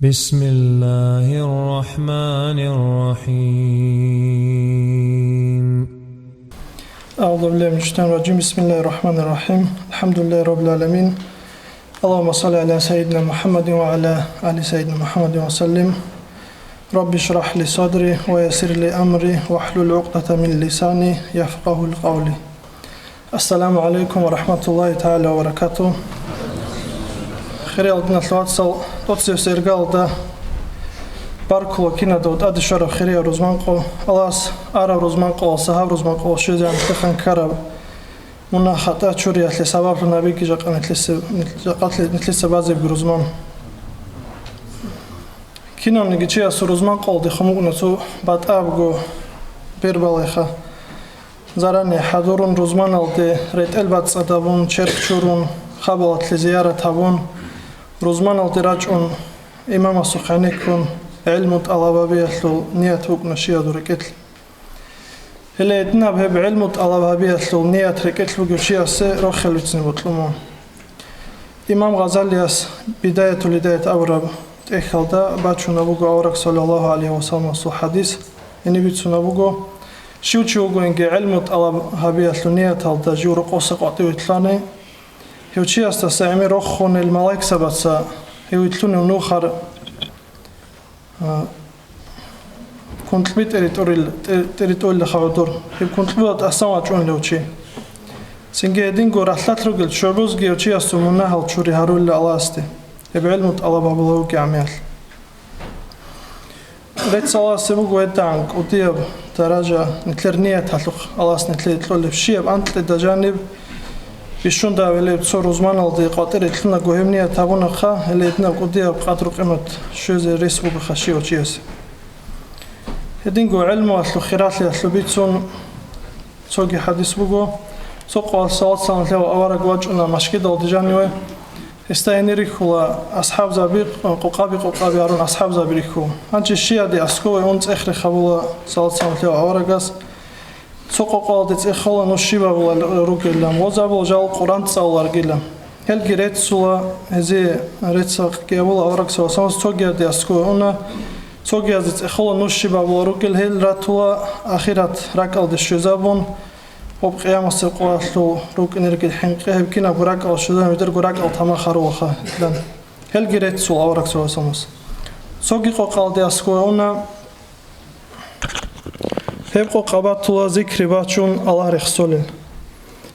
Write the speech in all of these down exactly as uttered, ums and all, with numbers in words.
بسم الله الرحمن الرحيم. أعوذ بالله من الشيطان الرجيم. بسم الله الرحمن الرحيم. الحمد لله رب العالمين. اللهم صل على سيدنا محمد وعلى آل سيدنا محمد وسلم. رب اشرح لي صدري ويسر لي أمري واحلل عقدة من لساني يفقه قولي. Ассаламу гӀалайкум ва рахӀматуллагьи тагӀала ва баракатугь. Хириял диналъул вацал, тӀоцебесеб иргалда баркула киназдаго тӀаде щвараб хирияб рузманкъо, Аллагьас араб рузманкъоялдаса гьаб рузманкъоялде щвезегӀан лъихъан ккараб мунагь-хатӀа чуриялъе сабаблъун гьабиги жакъа нилъеца, жакъа нилъеца базебги рузман. Кинавниги чиясул рузманкъоялдехун букӀуна цо батӀиябго бер балайха. Заране хӀадурун, рузманалде ретӀел бацӀцӀад гьабун, черх чурун, хабалалъе зиярат гьабун, рузманалде рачӀун, имамасухъ гӀенеккун, гӀелму тӀалаб гьабиялъул ният букӀуна чиясул рекӀелъ. Гьеле гьединаб гьеб гӀелму тӀалаб гьабиялъул ният рекӀелъ бугев чиясе рохел бицине бокьун буго. Имам Гъазалияс Бидаятул Гьидаят абураб тӀехьалда бачунеб буго авараг саллаллагьу гӀалайгьи вассаламасул хӀадис, гьениб бицунеб буго: щив чи вугониги гӀелму тӀалаб гьабиялъул нияталда жив рокъоса къватӀиве лъани, гьев чиясдаса гӀемер рохун гьел малаикзабаца гьев вилълъунев нухар, а, кункьби тӀеритӀурил-, тӀе-, тӀеритӀулелха гӀодор, гьеб кункьбула тӀасан вачӀунев чи. Цинги гьединго ралъдалъ ругел ччугӀбузги гьев чиясул мунагьал чури гьарулел Аллагьасде, гьеб гӀелму тӀалаб гьабулев вугев гӀамиялъ. Рецц Аллагьасе буго гьедигӀан кӀудияб даража, нилъер нияталъухъ Аллагьас нилъее кьолеб щибаб анкьида жаниб бищун давулеб цо рузманалде къватӀире лъунаго гьеб ният гьабунахъа, гьеле гьединаб кӀудияб къадру-къимат щвезе рес бугоха щивав чиясе. Гьединго гӀелмуялъул хиралъиялъул бицун цоги хӀадис буго, цо къоялъ салат-салам лъеяв авараг вачӀуна машгидалде жаниве. Гьесда гьенир рихьула асхӀабзаби, къокъаби-къокъаби гьарун асхӀабзаби рихьула. Гьанже щияде аскӀове ун цӀех-рех гьабула салат-салам лъеяв аварагас. Цо къокъалде цӀехола нуж щиб гьабулел ругелан, гъозабул жал Къуран цӀалуларгилан. Гьелги реццула, гьезие рецц-бакъги гьабула авараг саллаллагьу гӀалайгьи вассаламас цогияде аскӀове уна, цогиязе цӀехола нуж щиб гьабулел ругел, гьел ратула ахират ракӀалде щвезабун, гьоб къиямасеб къоялъул рукӀине ругел хӀинкъи, гьеб кинабго ракӀалде щвезабун, гьедерго ракӀал тамах гьарулаха, илан. Гьелги реццула авараг саллаллагьу гӀалайгьи вассаламас. Цоги къокъалде аскӀове уна, гьеб къокъа батула зикри бачун Аллагь рехсолел.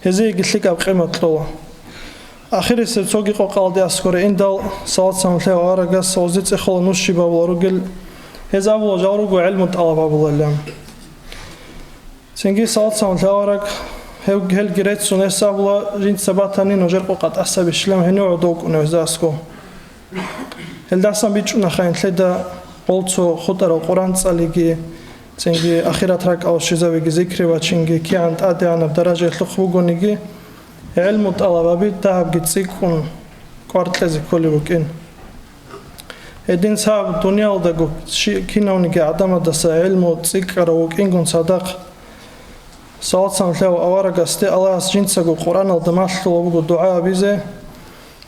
Гьезиеги лъикӀаб къимат кьола. Ахирисеб цоги къокъалде аскӀоре индал, салат-салам лъеяв аварагас гъозие цӀехола нуж щиб гьабулел ругел, гьез абула жал руго гӀелму тӀалаб гьабулелан. Цинги салат-салам лъеяв авараг, гьев, гьелги реццун гьес абула, жинца батани нужер къокъа тӀаса бищилан гьенив гӀодов вукӀуна гьезда аскӀов. Гьелдасан бичӀчӀунаха нилъеда гъол цо хутӀарал Къуран цӀалиги, цинги ахират ракӀалде щвезавиги, зикри бачинги, кигӀан тӀадегӀанаб даражаялъухъ бугониги, гӀелму тӀалабаби дагьабги цӀикӀкӀун кӀвар кьезе кколеб букӀин. Гьедин сабаб дуниялдаго чи-, кинавниги гӀадамаздаса гӀелму цӀикӀкӀарав вукӀингун цадахъ, салат-салам лъеяв аварагасде Аллагьас жинцаго Къуръаналда малъула буго дугӀа гьабизе: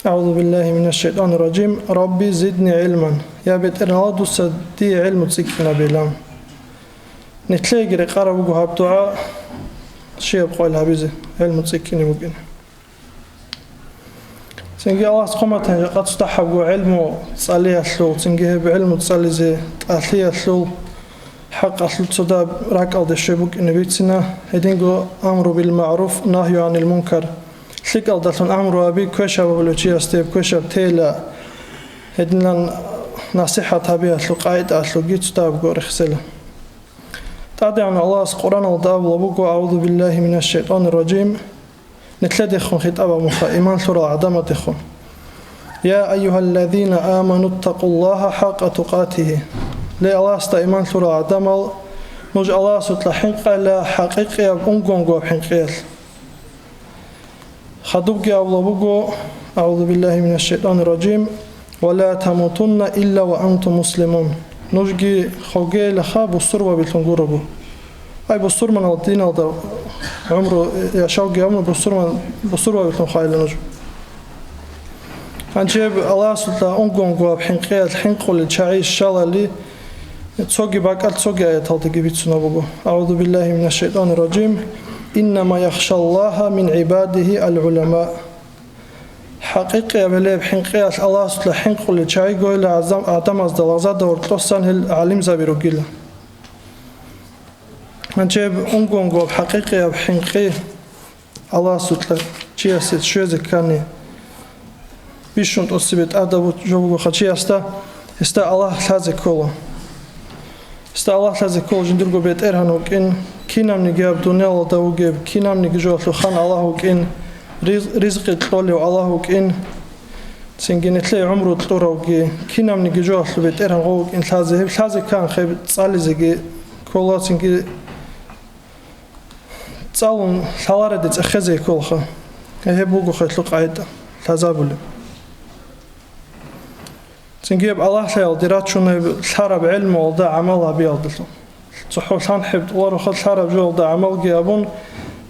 «أعوذ بالله من الشيطان الرجيم. رب زدني علما». Я БетӀергьанав, дуца дие гӀелму цӀикӀкӀинабилан. Нилъееги рекъараб буго гьаб дугӀа щибаб къоялъ гьабизе, гӀелму цӀикӀкӀине букӀин. Цинги Аллагьас хъван батани, жакъа цо дагьабго гӀелму цӀалиялъул, цинги гьеб гӀелму цӀализе тӀалъиялъул хӀакъалъулъ цо дагьаб ракӀалде щвей букӀине бицина, гьединго амру бил магӀруф, нагью гӀанил мункар, лъикӀалдалъун амру гьаби, квешаб гьабулев чиясде гьеб квешаб тейила, гьединлъун насихӀат гьабиялъул къагӀидаялъулги цо дагьабго рехсела. ТӀадегӀан Аллагьас Къуръаналда абулеб буго: «أعوذ بالله من الشيطان الرجيم». Нилъедехун хитӀаб гьабунха, иман лъурал гӀадамаздехун: «يا أيها الذين آمنوا اتقوا الله حق تقاته». Ле, Аллагьасда иман лъурал гӀадамал, нуж Аллагьасукьа хӀинкъайла хӀакъикъияб, унгонгояб хӀинкъиялъ. Хадубги абулеб буго: «أعوذ بالله من الشيطان الرجيم. ولا تموتن إلا وأنتم مسلمون». Нужги хогейилаха бусурбабилъун гурого. Ай, бусурманал диналда гӀумру, яшавги гьабуна, бусурман, бусурбабилъун хвейила нуж. Гьанже Аллагьасулъа унго-унгояб хӀинкъиялъ хӀинкъулел чагӀи щалали, цоги бакӀалъ цоги аяталдаги бицунаб буго: «АгӀузу биллагьи минаш шайтӀанир ражим. Иннама яхшаллагьа мин гӀибадигьи ал-гӀулама». ХӀакъикъияб гьелеб хӀинкъиялъ Аллагьасулъа хӀинкъулел чагӀи гойила гӀазам-, гӀадамазда лагъзадаб гьоркьосан гьел гӀалимзаби ругила. Гьанже унго-унгояб хӀакъикъияб хӀинкъи Аллагьасукьа чиясе щвезе ккани, бищун тӀоцебе тӀадаб жо бугоха чиясда, гьесда Аллагь лъазе ккола. Гьесда Аллагь лъазе ккола жиндирго БетӀергьан вукӀин, кинабниги гьаб дуниялалда вугеб, кинабниги жоялъул хан Аллагь вукӀин, риз-, ризкъи кьолев Аллагь вукӀин, цинги нилъее гӀумру кьуравги, кинабниги жоялъул БетӀергьан гъов вукӀин лъазе. Гьеб лъазе кканха гьеб цӀализеги ккола, цинги цӀалун лъалареде цӀехезе кколха. Гьеб буго хелъул къагӀида лъазабулеб. Цинги гьеб Аллагьлъаялде рачун гьеб лъараб гӀелмуялда гӀамал гьабиялдалъун. ЦохӀо лъан хӀеб тӀолароха лъараб жоялда гӀамалги гьабун,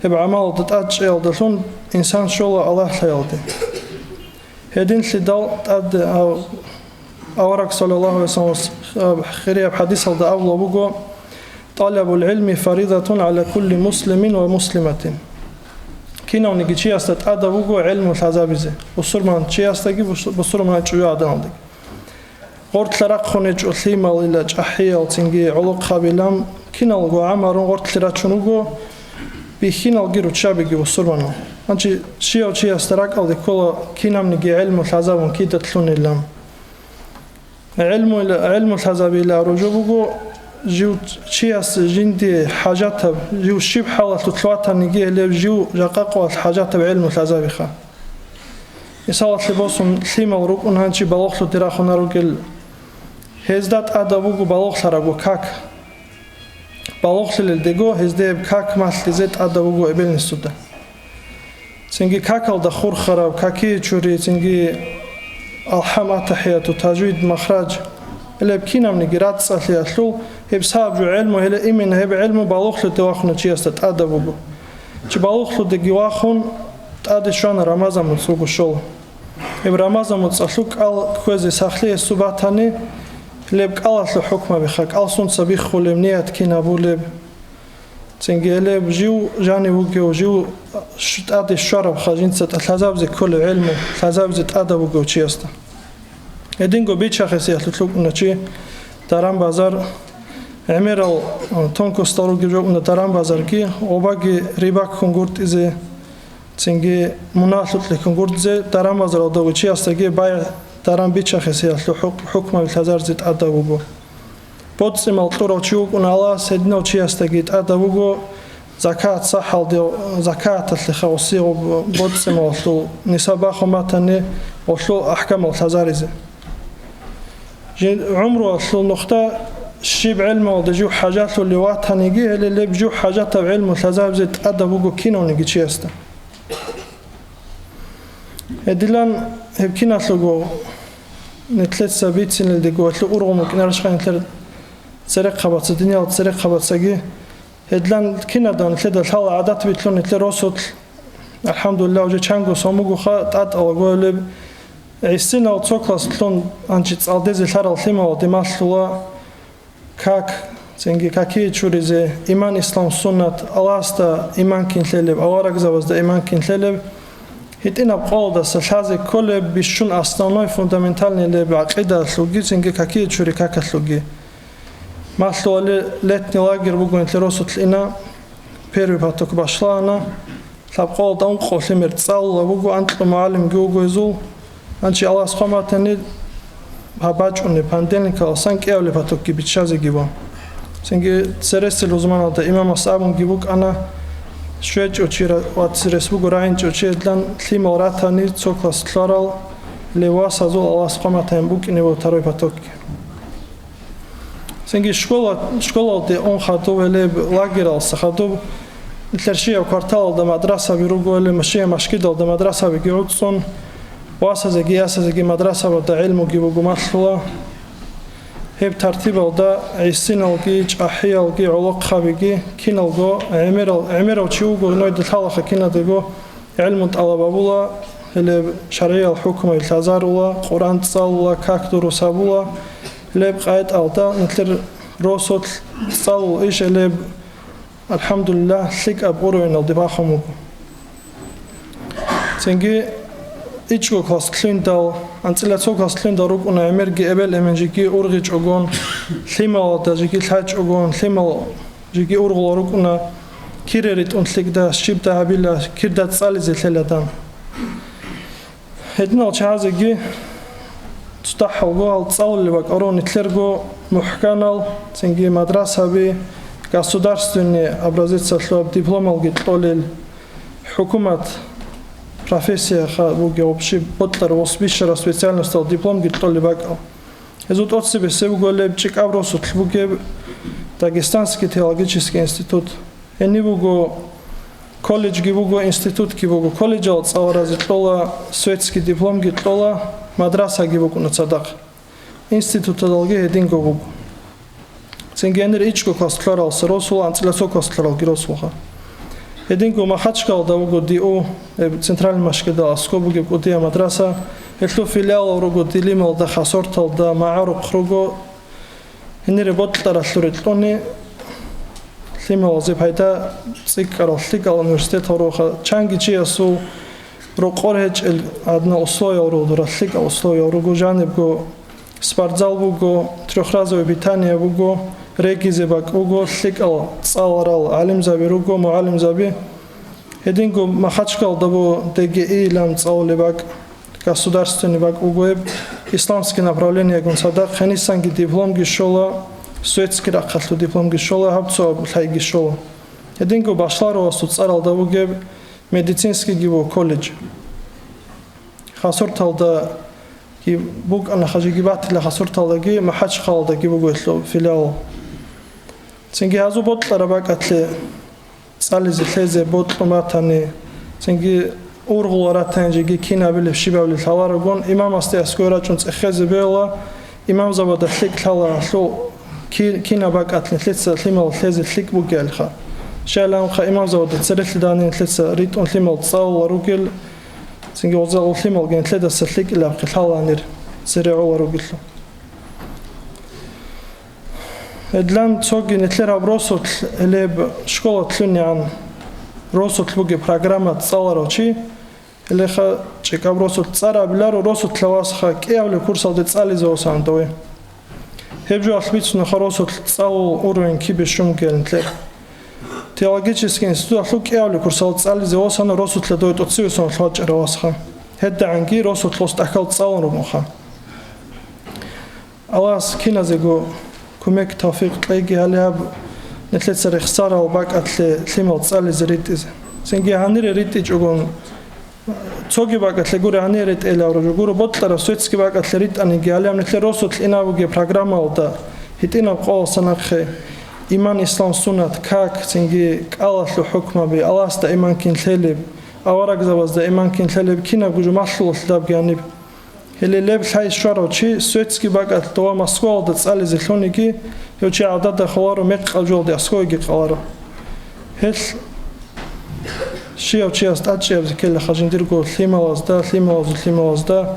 гьеб гӀамалалда тӀадчӀеялдалъун инсан щола Аллагьлъаялде. Гьединлъидал тӀад, а, авараг саллаллагьу гӀалайгьи вассалам хирияб хӀадисалда абула буго: «ТӀалабул гӀилми фаридатун гӀала кулли муслимин ва муслиматин». Кинавниги чиясда тӀадаб буго гӀелму лъазабизе, бусурман чиясдаги бус-, бусурман чӀужугӀаданалдаги. Гъорлъа рахъун гьечӀо лъималила чӀахӀиял, цинги гӀолохъабилан, киналго гӀамарун гъорлъе рачун руго, бихьиналги руччабиги бусурманал. Гьанже щияв чиясда ракӀалде ккола кинабниги гӀелму лъазабун кида лъунилан. ГӀелмуйла-, гӀелму лъазабила ружу буго, жив чияс жинди хӀажатаб, жив щиб хӀалалъулъ ватаниги гьелев жив жакъа къоялъ хӀажатаб гӀелму лъазабиха. Мисалалъе босун, лъимал рукӀун гьанчи балугълъуде рахуна ругел, гьезда тӀадаб буго балугълъарабго как. Балугълъилелдего гьезде гьеб как малъизе тӀадаб буго эбел-инсуда. Цинги какалда хурхараб, какие чури, цинги алхӀам, атахӀияту, тажвид, махраж, гьелеб кинабниги рацӀцӀалъиялъул, гьеб сабаб жо гӀелму, гьеле именно гьеб гӀелму балугълъуде вахуна чиясда тӀадаб буго. Чи балугълъудеги вахун, тӀаде щвана Рамазан муцӀ буго щола. Гьеб Рамазан муцӀалъул кӀал кквезе сахлъи гьесу батани, гьелеб кӀалалъул хӀукмабиха, кӀал сунца биххулеб, ният кин гьабулеб, цинги гьелеб жив жанив вугев, жив щ-, тӀаде щварабха, жинца тӀа-, лъазабизе кколеб гӀелму, лъазабизе тӀадаб бугев чиясда. Гьединго бичахъесиялъулъ вукӀуна чи даран-базар, гӀемерал, э, тонкостал ругеб жо букӀуна даран-базарги, гъобаги риба ккун гуртӀизе, цинги мунагьалъукьлъи ккун гуртӀизе, даран-базаралда вугев чиясдаги бай даран бичахъесиялъул хӀукъ-, хӀукмаби лъазабизе тӀадаб буго. БоцӀи-мал кьурав чи вукӀуна Аллагьас, гьединав чиясдаги тӀадаб буго, закат сахӀалде, закаталъе хавсигъуб боцӀи-малалъул нисаб бахун батани, гъолъул ахӀкамал лъазаризе. Жин-, гӀумруялъул нухда щиб гӀелмуялде жив хӀажалъулев ватаниги, гьеле гьеб жив хӀажатаб гӀелму лъазабизе тӀадаб буго кинавниги чиясда. Гьедилан гьеб киналъулго нилъеца бицинелдего гьелъул ургъун букӀинарищха нилъер церехъабаца, диниял церехъабацаги? Гьедилан кинадан нилъеда лъала гӀадат билълъун нилъер росулъ, алхӀамдулиллагь, уже чанго сон бугоха, тӀатӀала гойилеб гӀисинал цо класс лъун гьанчи цӀалдезе лъарал лъималалде малъула как, цинги какие чуризе, иман, ислам, суннат, Аллагьасда иман кин лъелеб, аварагзабазда иман кин лъелеб, гьитӀинаб къоялдаса лъазе кколеб бищун основной фундаментальный леб гӀакъидалъулги, цинги какие чури какалъулги. Малъула ле-, летний лагерь буго нилъер росулъ ина, первый поток башлаана. Лъабкъоялда ункъо лъимер цӀалула буго, анкьго мугӀалимги вуго гьезул. Гьанчи Аллагьас хъван батани, гьаб бачӀунеб понедельникаласан кӀиабилеб потокги биччазеги бан. Цинги цересел рузманалда имамас абунги букӀана, щвечӀев чи ра-, ва церес буго рагӀинчӀев чи гьедлъан лъимал ратани цо класс лъарал левасазул Аллагьас хъван батани букӀине буго второй потокги. Цинги школа, школалде ун хадуб, гьелеб лагералса хадуб, нилъер щибаб кварталалда мадрасаби руго, гьеле щибаб машгидалда мадрасабиги гӀуцӀцӀун, васазеги ясазеги мадрасабазда гӀелмуги буго малъула. Гьеб тартибалда гӀисиналги, чӀахӀиялги, гӀолохъабиги, киналго гӀемерал, гӀемерав чи вуго, нойда лъалаха киназдаго гӀелму тӀалаб гьабула, Гьелеб шаргӀиял хӀукмуби лъазарула, Къуръан цӀалула, как дурус гьабула. Гьелеб къагӀидаялда нилъер росулъ цӀалула иш гьелеб, алхӀамдулиллагь, лъикӀаб уровеналде бахун буго. Цинги ичӀго класс лъугьиндал, анцӀила цо класс лъугьиндал рукӀуна гӀемерги эбел-эмен жеги ургъичӀогон, лъималазда жеги лъачӀогон, лъимал жеги ургъула рукӀуна, кире ритӀун лъикӀда, щибда гьабила, кирда цӀализе лъеладан. Гьединал чагӀазеги цӀакъ гьалго гьал цӀалулеб бакӀ гьарун нилъерго мухӀканал, цинги мадрасаби, государственный образецалъул дипломалги кьолел, хӀукумат профессияха бугеб, вообще бокьараб ус бищараб специальностал дипломги кьолеб бакӀал. Гьезул тӀоцебесеб буго гьелеб ЧӀикӀаб росулъ бугеб Дагестанский теологический институт. Гьениб буго, колледжги буго, институтги буго. Колледжал цӀаларазе кьола, светский дипломги кьола, мадрасаги букӀуна цадахъ. Институталги гьединго буго. Цинги гьенир ичӀго класс ккаралса росула, анцӀила цо класс ккаралги росулха. Гьединго Махачкалда буго ДИУ, э, центральный Машкида аскӀоб бугеб кӀудияб мадраса, гьелъул филиалал руго Дилималда, Хасорталда, МагӀарухъ руго. Гьенире бокьаралъуре кьуни, лъималазе пайда цӀикӀкӀарал лъикӀал университетал руха. Чанги чиясул рокъор гьечӀел гьадинал условиял руго, дора лъикӀал условиял руго, жанибго спортзал буго, трёхразовое питание буго, регизе бакӀ буго, лъикӀал цӀаларал гӀалимзаби руго, мугӀалимзаби. Гьединго Махачкалда буго ДГИ-илан цӀалулеб бакӀ, государственный бакӀ буго гьеб, исламский направлениягун цадахъ, гьенисанги дипломги щола, светский рахъалъул дипломги щола, гьаб цо аб лъайги щола. Гьединго Башларовасул цӀаралда бугеб медицинскийги буго колледж. Хасурталдаги букӀана, хажиги батила Хасурталдаги, Махачкалалдаги буго гьелъул филиал. Цинги гьазул бокьараб бакӀалъе цӀализе лъезе бокьун батани, цинги ургъула ратани жеги кинабилеб щибабилеб лъаларогун, имамасде аскӀой рачӀун цӀехезе бегьула, имамзабада лъикӀ лъала гьалъул ки-, кинаб бакӀалъ нилъеца лъимал лъезе лъикӀ бугеялъха. Щайиланха имамзабада церехъ данин нилъеца ритӀун лъимал цӀалула ругел, цинги гъоза лъималги нилъедаса лъикӀилабхъе лъаланир цере гӀола ругелъул. Гьедлъан цоги нилъер гьаб росулъ гьелеб школа лъунегӀан росулъ бугеб программа цӀаларав чи, гьелеха чӀикӀаб росулъ цӀар абиларо, росулъ лъаласха кӀиабилеб курсалде цӀализе осанадаве. Гьеб жо алъ бицунаха росулъ цӀалул уровень кибе щун бугел нилъер. Теологический институталъул кӀиабилеб курсалде цӀализе осана росулъ дой тӀоцеве соналъ вачӀарав асха. ГьедигӀанги росулъ гъос тӀахьал цӀалун ругоха. Аллагьас киназего кумек-тавфикъ кьеги гьале гьаб нилъеца рехсарал бакӀалъе лъимал цӀализе ритӀизе. Цинги гьанире ритӀичӀогон, цоги бакӀалъе гури гьанире ритӀелал руго, гуро бокьараб светский бакӀалъе ритӀаниги гьале гьаб нилъер росулъ инабуге программалда гьитӀинаб къоялъа нахъе иман, ислам, суннат, как, цинги кӀалалъул хӀукмаби, Аллагьасда иман кин лъелеб, аварагзабазда иман кин лъелеб кинабго жо малъулалъ дабги гьаниб. Гьеле леб лъай щварав чи светский бакӀалъ дова Москвалда цӀализе лъуниги, гьев чи гӀадада холаро мекъаб жолде аскӀойги къаларо. Гьелъ щияв чияс тӀадчӀияб зиккелаха жиндирго лъималазда, лъималазул лъималазда,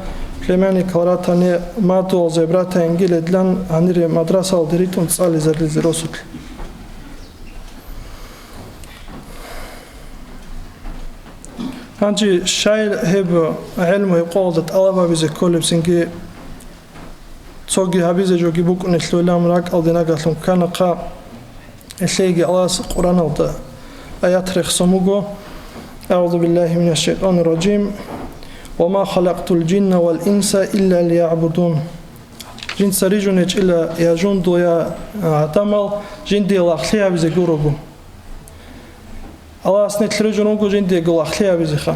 племянникал ратани, мадугьал зебратайинги ледлъан гьанире мадрасалде ритӀун цӀализарилзе росулъ. Гьанже щай гьеб гӀелму гьеб къоялда тӀалаб гьабизе кколеб, цинги цоги гьабизе жоги букӀунелъулан ракӀалде нагагьлъун кканахъа. Гьелъеги Аллагьас Къуръаналда аят рехсон буго: «أعوذ بالله من الشيطان الرجيم. وما خلقت الجن والإنس إلا ليعبدون». Жинца рижун гьечӀила я жундул, я гӀадамал жиндие лагълъи гьабизе гурого. Аллагьас нилъ рижун руго жиндиего лагълъи гьабизеха.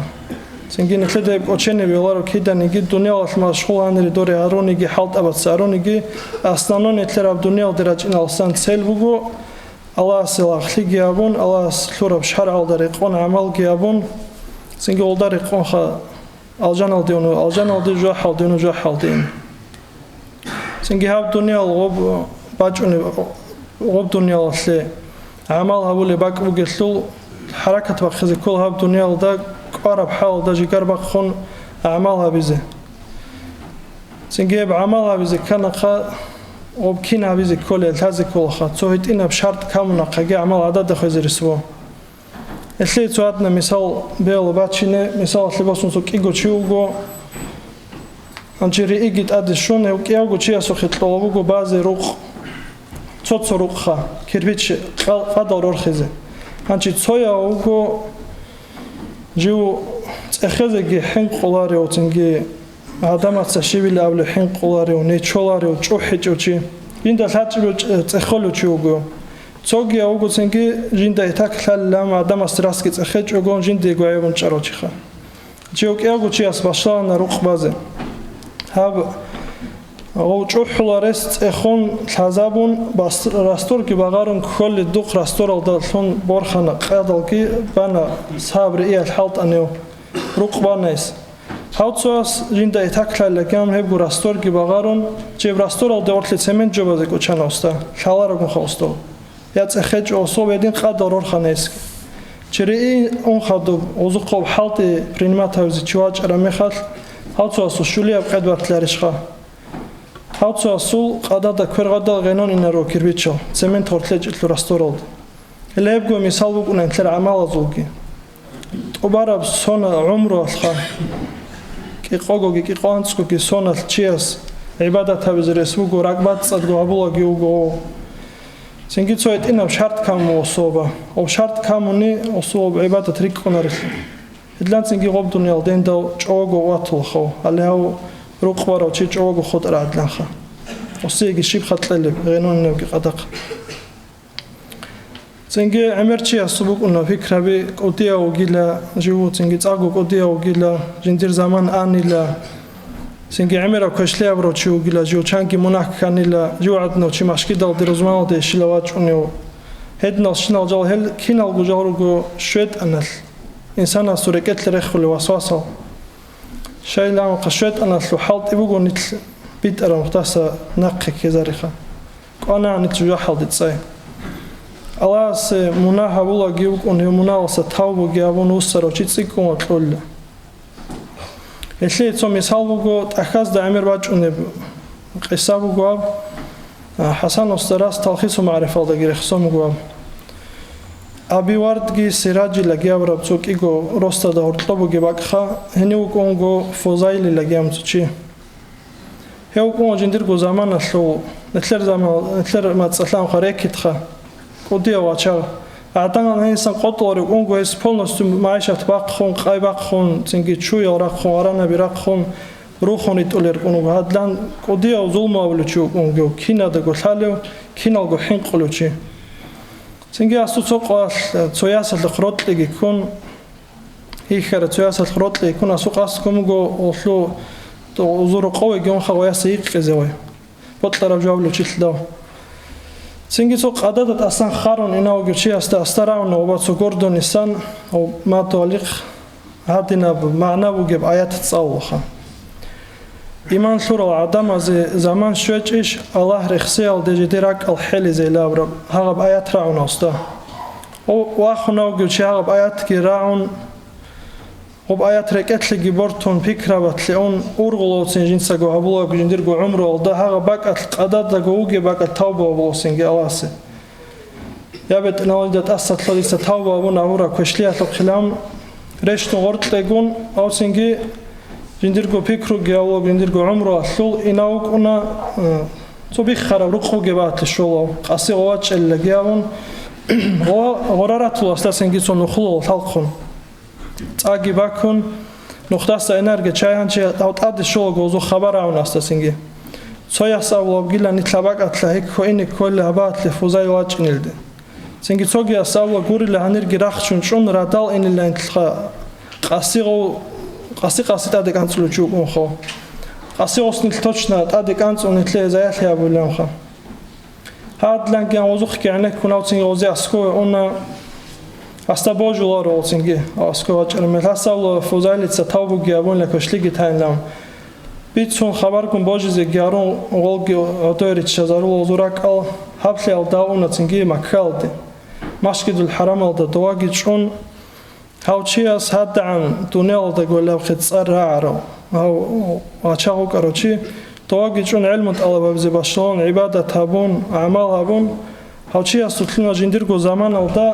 Цинги нилъеда гьеб кӀоченеб йоларо киданиги, дуниялалъ машгъул гьанире доре гьаруниги, хӀалтӀабаца гьаруниги, основной нилъер гьаб дуниялде рачӀиналсан цель буго, Аллагьасе лагълъиги гьабун, Аллагьас лъураб шаргӀалда рекъон гӀамалги гьабун, цинги гьелда рекъонха алжаналде уну алжаналде, жужахӀалде уну жужахӀалде. Цинги гьаб дуниял гъоб бачӀунеб, гъоб дуниялалъе гӀамал гьабулеб бакӀ бугелъул, хӀаракат бахъизе ккола гьаб дуниялда кӀвараб хӀалалда жигар бахъун, гӀамал гьабизе. Цинги гьеб гӀамал гьабизе кканахъа, гьоб кин гьабизе кколел лъазе кколаха, цо гьитӀинаб шартӀ камунахъаги гӀамал гӀадада хвезе рес бо. Гьелъие цо гьадна мисал бегьула бачине, мисалалъе босун цо кӀиго чи вуго, гьанже рииги тӀаде щун, гьев кӀиявго чиясухъе кьола буго базе рукъ, цо-цо рукъха, кирпич къа-, къадал рорхизе. Гьанже цояв вуго жив цӀехезеги хӀинкъуларев, цинги гӀадамаца щибила абулеб хӀинкъуларев, нечоларев, чӀухӀичӀев чи. Жинда лъачӀеб цӀехолев чи вуго. Цогияв вуго цинги жинда итак лъалилан гӀадамасде расги цӀехечӀого жиндиего гӀебун чӀарав чиха. Чи вукӀиявго чияс башалана рукъ базе. Гьаб гъов чӀухӀуларес цӀехун лъазабун, бас-, расторги багъарун кколел духъ расторалдалъун борхана, къадалги бана, саб рииял хӀалтӀанев рукъ бана гьес. Гьав цояс жинда итак лъалилан гьебго расторги багъарун, жеб расторалде гъорлъе цемент жобазе кӀочана уста, лъаларагунха устав. Я цӀехечӀо особ гьедин къадал рорхана гьесги. Чи риин ун хадуб, гъозухъ гъоб хӀалтӀи принимать гьавизе чи вачӀараб мехалъ, гьав цоясул щулияб къед батиларищха? Гьав цоясул къадада квергъадал гъенон инаро кирпичал, цемент гъортлъечӀелъул расторалда. Гьеле гьебго мисал букӀуна нилъер гӀамалазулги. ТӀубараб сона гӀумруялъха, кӀикъогоги кӀикъоанцӀгоги соналъ чияс гӀибадат гьабизе рес буго, ракӀбацӀцӀадго гьабулаги вуго. Цинги цо гьитӀинаб шартӀ камун особа. Об шартӀ камуни особаб гӀибадат рикӀкӀунарелъул. Гьедлъан цинги гъоб дуниял дендав чӀого ватулха, гьале гьав рукъ барав чи чӀого хутӀарагӀадлъанха. Осиеги щибха кьелеб гъенунебги къадахъ. Цинги гӀемерчиясул букӀуна пикраби кӀудияв вугила, живу цинги цӀакъго кӀудияв вугила, жиндир заман анила. Цинги гӀемераб квешлъияб рав чи вугила, жив чанги мунагь кканила, жив гӀадинав чи машгидалде рузманалде ишила вачӀунев. Гьединал щинал жал гьел киналго жал руго щветӀаналъ, инсанасул рекӀелъе рехулев васвасал. Щайиланха щветӀаналъул хӀалтӀи буго нилъ битӀараб нухдаса нахъе ккезариха. КӀванагӀан нилъ жужахӀалде цӀай. Аллагьасе мунагь гьабулаги вукӀун, гьев мунагьалдаса тавбуги гьабун вуссарав чи цӀикӀкӀун вокьулила. Гьелъие цо мисал буго, тӀахьазда гӀемер бачӀунеб къиса буго гьаб, а, ХӀасан устарас Талхисул магӀрифалдаги рехсон буго гьаб. Аби Вардги Сиражилаги абураб цо кӀиго росдада гьоркьоб бугеб бакӀха, гьенив вукӀун вуго Фузайилилаги абун цо чи. Гьев вукӀун жиндирго заманалъул, нилъер заман, нилъер мацӀалъанха рекетха, кӀудияв вачагъ. ГӀадамал гьенисан къотӀуларев вукӀунго гьес полностью магӀишат бахъун, къай бахъун, цинги чуял рахъун, аранаби рахъун, рухун ритӀулел рукӀун вуго. Гьадлан кӀудияв зулму гьабулев чи вукӀун вуго, кинадаго лъалев, киналго хӀинкъулев чи. Цинги гьасул цо къвалъ, цо ясалъухъ рокьиги ккун, Ихьара цоясалъ рокьи ккун асукъас ккун буго, гъолъу, то, узур къовеги унха гъояса гьикъизе гъой, бокьараб жаваб лучилъидав. Цинги цо къадада тӀасан харун инав вугев чиясда аста рагӀуна ва цо гордонисан, ва матуалихъ гьадинаб магӀна бугеб аят цӀалулаха. Иман лъурал гӀадамазе заман щвечӀищ Аллагь рехсеялде жеде ракӀал хӀелизе илабураб гьагъаб аят рагӀуна асда. О, вахунавги чи гьагъаб аятги рагӀун, гъуб аят рекӀелъеги бортун, пикрабалъе ун, ургъулавцин жинцаго гьабулаго жиндирго гӀумруялда гьагъаб бакӀалъ къададаго вугеб бакӀалъ тавба гьабулавцинги Аллагьасе. Я БетӀергьанав, дида тӀаса лъо дица тавба гьабун гьавураб квешлъиялъухъилан рещтӀун гъоркьегун, авцинги жиндирго пикруги гьавулаго жиндирго гӀумруялъул инав вукӀуна, э, цо биххараб рукъ бугеб батлъи щолав, къаси гъов вачӀеллаги гьавун, гъо-, гъора ратуласдасанги цо нухлулал лъалхъун. ЦӀаги бакун, нухдаса энарги чай гьанчи гьав тӀаде щолаго гъозул хабар гьавун асдасинги. Цояс абулабгила нилъ гьаб бакӀалъа гьикӀ хьо ине кколила гьабаалъе Фузайил вачӀинелде. Цинги цогияс абула гурила гьанирги рахчун чӀун радал инилан нилъха къаси гъов-, къаси-къаси тӀаде кӀанцӀулев чи вукӀунха. Къаси гъос нилъ точно тӀаде кӀанцӀун нилъее заялъи гьабулиланха. Гьадлъанги гъозухъги гӀенеккун авцин гъозе аскӀове уна, асда божуларо гъоцинги, аскӀове вачӀараб мехалъ асавла Фузайлица тавбуги абунила квешлъиги тайинлъун. Бицун хабаргун божизеги гьарун гъолги гӀодой риччазарула гъозул ракӀал, гьаблъиялда уна цинги Маккаялде. Масжидул ХӀарамалда доваги чӀун, Гьав чияс гьадагӀан дуниялалда гвелабхъе цӀар рагӀарав, гьав вачагъ вукӀарав чи, доваги чӀун гӀелму тӀалаб гьабизе башалун, гӀибадат гьабун, гӀамал гьабун, гьав чиясулъина жиндирго заманалда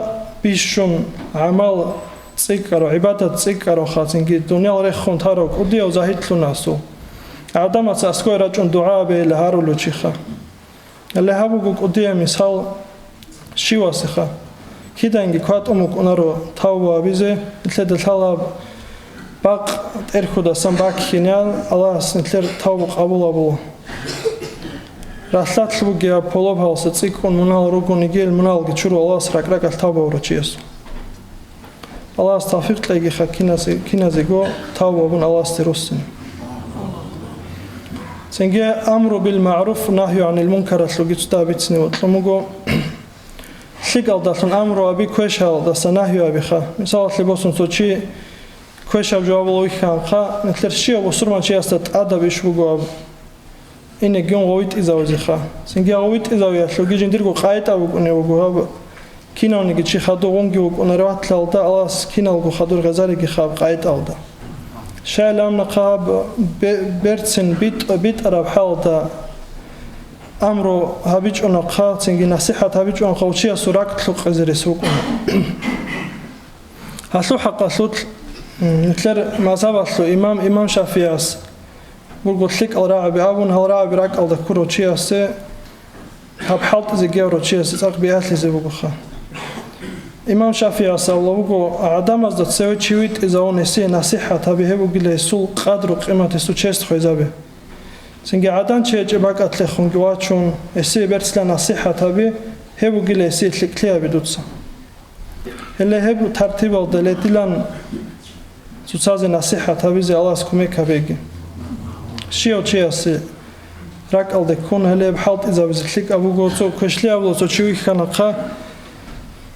бищун гӀамал цӀикӀкӀарав, гӀибадат цӀикӀкӀарав хацинги дуниял рехун тарав кӀудияв загьидлъуна асул. ГӀадамаца аскӀой рачӀун дугӀа абейилла гьарулев чиха. Гьале гьаб буго кӀудияв мисал щивасеха. Киданги кватӀун букӀунаро тавба гьабизе, нилъеда лъала бакъ тӀерхьудасан баккине, Аллагьас нилъер тавба къабул гьабула. Ралъдалъ бугеб полобалъа цӀикӀкӀун мунагьал ругониги, мунагьалги чуру Аллагьас ракӀ-ракӀалъ тавба гьабурав чиясул. Аллагьас тавфикъ кьегиха киназе-, киназего тавба гьабун Аллагьасде руссин. Цинги амру бил магӀруф, нагью гӀанил мункаралъулги цо дагьаб бицине бокьун буго. ЛъикӀалдалъун амру гьаби, квешалдаса нагью гьабиха. Мисалалъе босун, цо чи квешаб жавабал вихьанха, нилъер щивав бусурманчиясда тӀадаб иш буго гьаб. Инеги гъовитӀизавизеха. Цинги гъовитӀизавиялъулги жиндирго къайда букӀунеб буго гьаб. Кинавниги чи хадув гъунги вукӀунаре ватлъалда, Аллагьас киналго хадур гъезариги хаб къайдалда. Щайилан абунахъа гьаб бе-, берцин битӀ-, битӀараб хӀалда амру гьабичӀунахъа, цинги насихӀат гьабичӀунахъа, гьав чиясул ракӀ лъукъизе рес букӀуна. Гьалъул хӀакъалъулъ, м, нилъер мазгьабалъул имам, имам ШафигӀас буго лъикӀал рагӀаби абун, гьал рагӀаби ракӀалда ккурав чиясе гьаб хӀалтӀизе гьавурав чиясе цӀакъ биялъизе бугоха. Имам ШафигӀас абула буго, гӀадамазда цеве чи витӀизавун гьесие насихӀат гьаби, гьеб бугила гьесул къадру-къимат, гьесул честь хвезаби. Цинги гӀадан чи гьечӀеб бакӀалъехунги вачун, гьесие берцила насихӀат гьаби, гьеб бугила гьесие лъикӀлъи гьаби дуца. Гьеле гьеб тартибалда ледилан цоцазе насихӀат гьабизе Аллагьас кумек гьабеги. Щияв чиясе ракӀалде ккун гьелеб хӀалтӀизабизе лъикӀаб буго, цо квешлъи абула, цо чи вихьанахъа,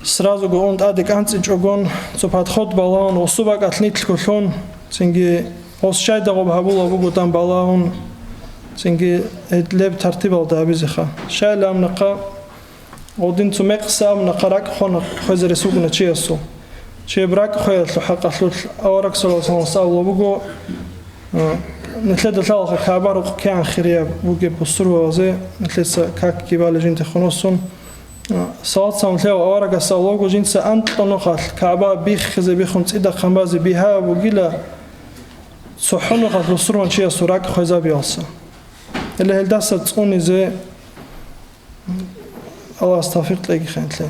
сразуго ун тӀаде кӀанцӀичӀогон, цо подход балагьун, гъосу бакӀалъ нилъго лъун, цинги гъос щайда гъоб гьабула бугодан балагьун, цинги гьелеб тартибалда гьабизеха. Щайилан абунахъа, гъодин цо мекъса абунахъа ракӀ хвана хвезе рес вугуна чиясул. Чеб ракӀ хвеялъул хӀакъалъулъ авараг саллаллагьу гӀалайгьи вассалам абула буго, а, нилъеда лъалаха КагӀба рукъ кигӀан хирияб бугеб бусурбабазе, нилъеца какги балеб жинде хуносун. А, салат-салам лъев аварагас абула буго, жинца анкьа нухалъ КагӀба биххизе биххун цӀидахъан базе бигьа бугила, цохӀо нухалъ бусурманчиясул ракӀ хвезабиялса. Гьеле гьелдаса цӀунизе Аллагьас тавфикъ кьеги хенлъи.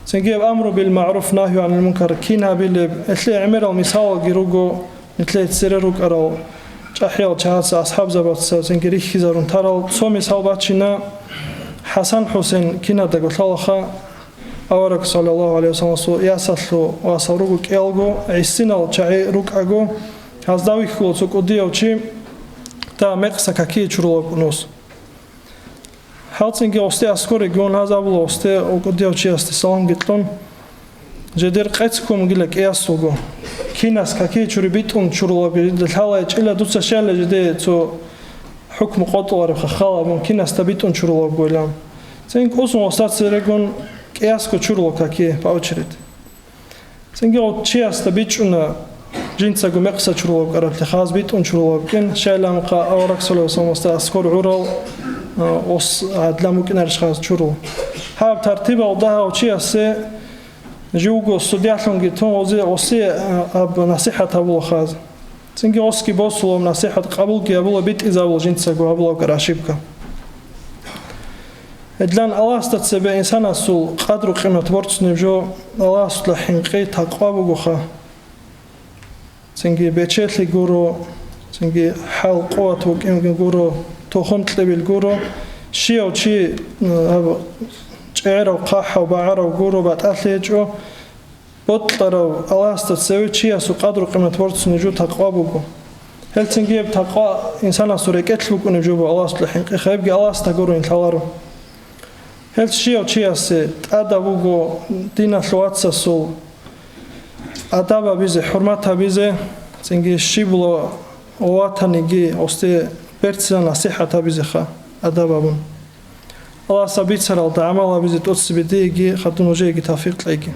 Цинги гьеб амру бил магӀруф, нагью гӀанил мункар кин гьабилеб? Гьелъие гӀемерал мисалалги руго, нилъее цере рукӀарал чӀахӀиял чагӀаца, асхӀабзабаца цинги рихьизарун тарал. Цо мисал бачина, ХӀасан-ХӀусейн кинадаго лъалаха, авараг саллаллагьу гӀалайгьи вассаламасул ясалъул васал руго кӀиялго, гӀисинал чагӀи рукӀаго, гьазда вихьула цо кӀудияв чи, та мекъса какие чурулаб кӀунус. Гьалцинги гъосде аскӀор регион гьаз абула, гъосде кӀудияв чиясде саламги кьун, жедер къец ккун бугила кӀиясулго. Кинас какие чури битӀун чурулабги лъалай чӀила дуца щайла жеде цо хӀукму къотӀулареб хахал абун, кинасда битӀун чурулабгойилан. Цин кӀусун гъосда церегун кӀиясго чурула какие по очереди. Цинги гъов чиясда бичӀчӀуна, жинцаго мекъса чурулаб кӀараблъи хаз битӀун чурулаб кӀин, щайилан абунахъа авараг саллаллагьу гӀалайгьи вассаламасда аскӀор гӀурал, а, ос гӀадлан букӀинарищ хаз чурул. Гьаб тартибал дагьав чиясе живго судьялъунги тун гъозе осе, а, аб насихӀат гьабула хаз. Цинги гъосги босула, насихӀат къабулги гьабула, битӀизабула жинцаго гьабулаб кӀар ошибка. Гьедлъан Аллагьасда цебе инсанасул къадру-къимат борцунеб жо, Аллагьасда хӀинкъи такъва бугоха. Цинги бечелъи гуро, цинги хӀал-къуват букӀинги гуро, тухум кьибил гуро, щияв чи, м, гьаб чӀегӀерав, хъахӀав, багӀарав гуро, батӀалъи гьечӀо, бокьарав Аллагьасда цеве чиясул къадру-къимат борцунеб жо такъва буго. Гьелцинги гьеб такъва инсанасул рекӀелъ букӀунеб жо буго Аллагьасда хӀинкъи, гьебги Аллагьасда гурони лъаларо. Гьел щияв чиясе тӀадаб буго диналъул вацасул адаб гьабизе, хӀурмат гьабизе, цинги щиб була ватаниги гъосде берцинал насихӀат гьабизеха адаб гьабун. Аллагьас бицаралда гӀамал гьабизе тӀоцебе диеги хадуб нужееги тавфикъ кьеги.